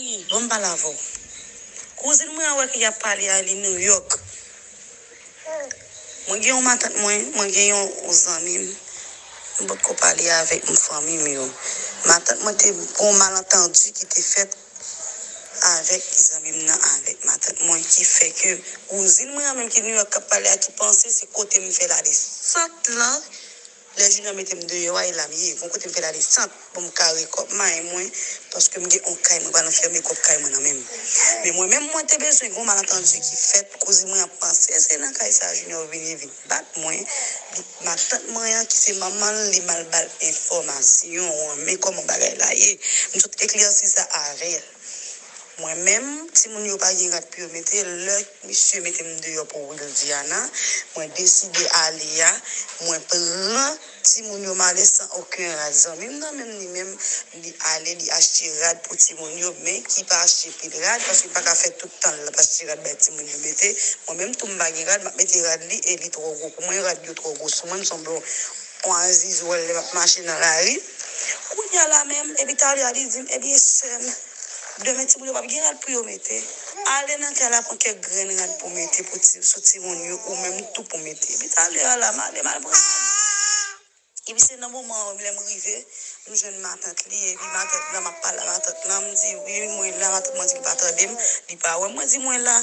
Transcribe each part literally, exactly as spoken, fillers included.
Ban m pale avè w. Kouzin mwen an wè ki ap pale a li New York. Mwen gen yon matant mwen, mwen gen yon, yon zanmi m. M potko pale avèk m fanmi m yo. Matant mwen te gen yon malantandi ki te fèt avèk zanmi m nan, avèk matant mwen, ki fè ke kouzin mwen an menm ki New York k ap pale a, ki panse se kote m fè la desant lan. Lè Junior mete m deyò a, e la m ye. Gon kote m fè la desant pou m kare kòb may mwen, paske m gen yon kay, mwen pral fèmen kòb kay mwen nan men m. Men mwen menm, mwen te bezwen gon malantandi ki fèt, kouzin mwen an panse se nan kay sa Junior vini vin bat mwen. Li, matant mwen an, ki se manman l, li mal ba l enfòmasyon an. Men kòman bagay la ye. M sot eklèsi sa avè l. Mwen menm, timoun yo pa gen rad pou yo mete. Lè misye mete m deyò pou Wildiana, mwen deside ale a, mwen pran timoun yo, m ale san okenn rad. Zanmi m nan menm, li menm, li ale, li achte rad pou timoun yo, men ki pa achte pil rad, paske li pa ka fè tout tan l ap achte rad bay timoun yo mete. Mwen menm tou, m pa gen rad, m ap mete rad li, e li twò gwo pou mwen, rad yo twò gwo sou mwen, m sanble yon azizwèl lè m ap mache nan lari. Kounye a la menm, epi talè a li di m, ebyen sè m, demen timoun yo p ap gen rad pou yo mete. Ale nan kay la pran kèk grenn rad pou mete pou ti, sou timoun yo, ou menm tou pou mete. Epi talè a la, m ale, m al pran rad. Epi se nan moman an, lè m rive, m jwenn matant li, epi matant lan, m ap pale a matant lan, m di, wi, mwen la, matant mwen di li pa tande m, li pa wè m, mwen di, mwen la,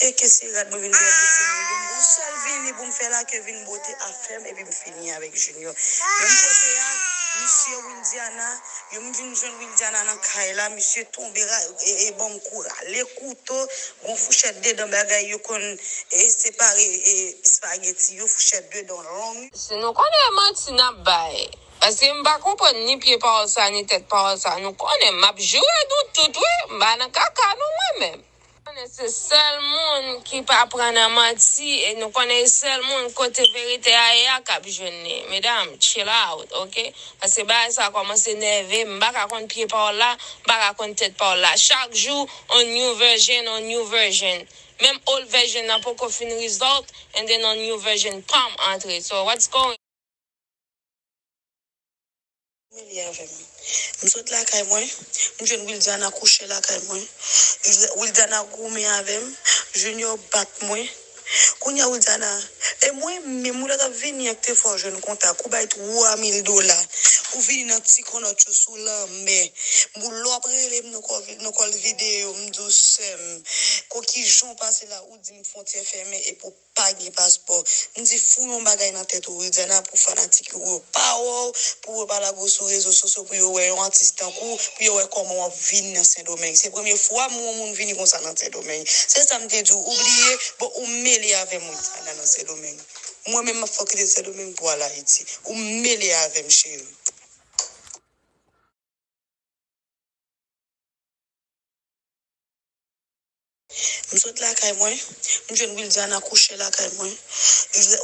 e ke se rad mwen vin dèyè pou timoun yo, m gon sèl vini pou m fè la, ke vin bwote afè m, epi m fini avèk Junior. Menm kote a, misye Wildiana, yo m vin jwenn Wildiana nan kay la, misye tonbe, ra- e, e ban m kou, rale kouto, gon fouchèt dedan bagay yo konn, e, separe, e, espageti yo, fouchèt dedan long. Si nou konnen e manti n ap bay, paske m pa konprann ni pye pawòl sa, ni tèt pawòl sa, nou konnen m ap joure nou tout, wi, m pa nan kaka non mwen menm. Konnen se sèl moun ki pa pran nan manti, e nou konnen e sèl moun kote verite a ye a k ap jwenn li. Medam, chill out, ok? Paske bagay sa kòmanse nève m, m pa ka konn pye pawòl la, m pa ka konn tèt pawòl la. Chak jou, on new version, on new version. Menm old version nan poko fin result, and then on new version, pam, antre. So, what's going Mele avè m. M sot lakay mwen, m jwenn Wildiana kouche lakay mwen. Wildiana goumen avè m, Junior bat mwen. Kounye a Wildiana, e mwen menm, ou la t ap vini an k te fè w jwenn kontak, ou bay twa mil dola, ou vini nan ti konnòt yo sou lanmè. Lè w ap rele m nan kòl, nan kòl videyo, m di w sè m, ko kijan w pase la, ou di m fwontyè fèmen epi w pa gen paspò. M di fou yon bagay nan tèt ou, Wildiana, pou fanatik yo pa wè w, pou yo pa lage w sou rezo sosyo, pou yo wè yon atis tankou w, pou yo wè kòman w ap vin nan Sendomeng. Se premye fwa m wè yon moun vini konsa nan Sendomeng. Se sa m te di w, ou bliye, bon, ou mele avè m, Wildiana, nan Sendomeng. Mwen menm, m ap fè w kite Sendomeng pou w al Ayiti. Ou mele avè m, cheri. M sot lakay mwen, m jwenn Wildiana kouche lakay mwen.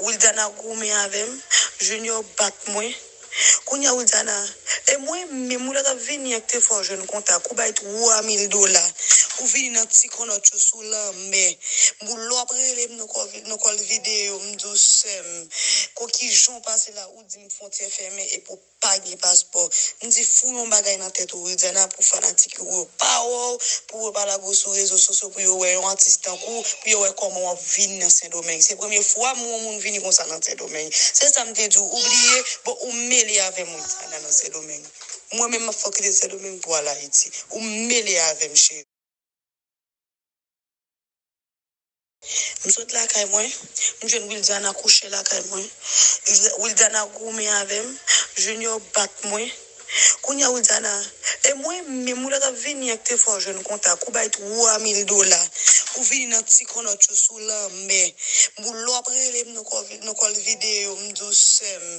Wildiana goumen avè m, Junior bat mwen. Kounye a Wildiana, e mwen menm, ou la t ap vini an k te fè w jwenn kontak, ou bay twa mil dola, ou vini nan ti konnòt yo sou lanmè. Lè w ap rele m nan kòl, nan kòl videyo, m di w sè m, ko kijan w pase la, ou di m fwontyè fèmen epi w pa gen paspò. M di fou yon bagay nan tèt ou, Wildiana, pou fanatik yo pa wè w, pou yo pa lage w sou rezo sosyo, pou yo wè yon atis tankou w, pou yo wè kòman w ap vin nan Sendomeng. Se premye fwa m wè yon moun vini konsa nan Sendomeng. Se sa m te di w, ou bliye, bon, ou mele avè m, Wildiana, nan Sendomeng. Mwen menm, m ap fè w kite Sendomeng pou w al Ayiti. Ou mele avè m, cheri. M sot lakay mwen, m jwenn Wildiana kouche lakay mwen. Wildiana goumen avè m, Junior bat mwen. Kounye a Wildiana, e mwen menm, ou la t ap vini an k te fè w jwenn kontak, ou bay twa mil dola, ou vini nan ti konnòt yo sou lanmè. Lè w ap rele m nan kòl, nan kòl videyo, m di w sè m,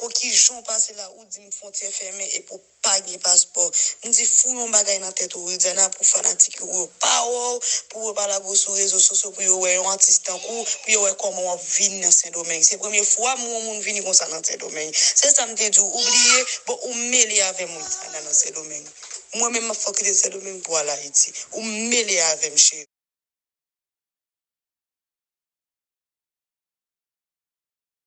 ko kijan w pase la, ou di m fwontyè fèmen epi w pa gen paspò. M di fou yon bagay nan tèt ou, Wildiana, pou fanatik yo pa wè w, pou yo pa lage w sou rezo sosyo, pou yo wè yon atis tankou w, pou yo wè kòman w ap vin nan Sendomeng. Se premye fwa m wè yon moun vini konsa nan Sendomeng. Se sa m te di w, ou bliye, bon, ou mele avè m, Wildiana, nan Sendomeng. Mwen menm, m ap fè w kite Sendomeng pou w al Ayiti. Ou mele avè m, cheri.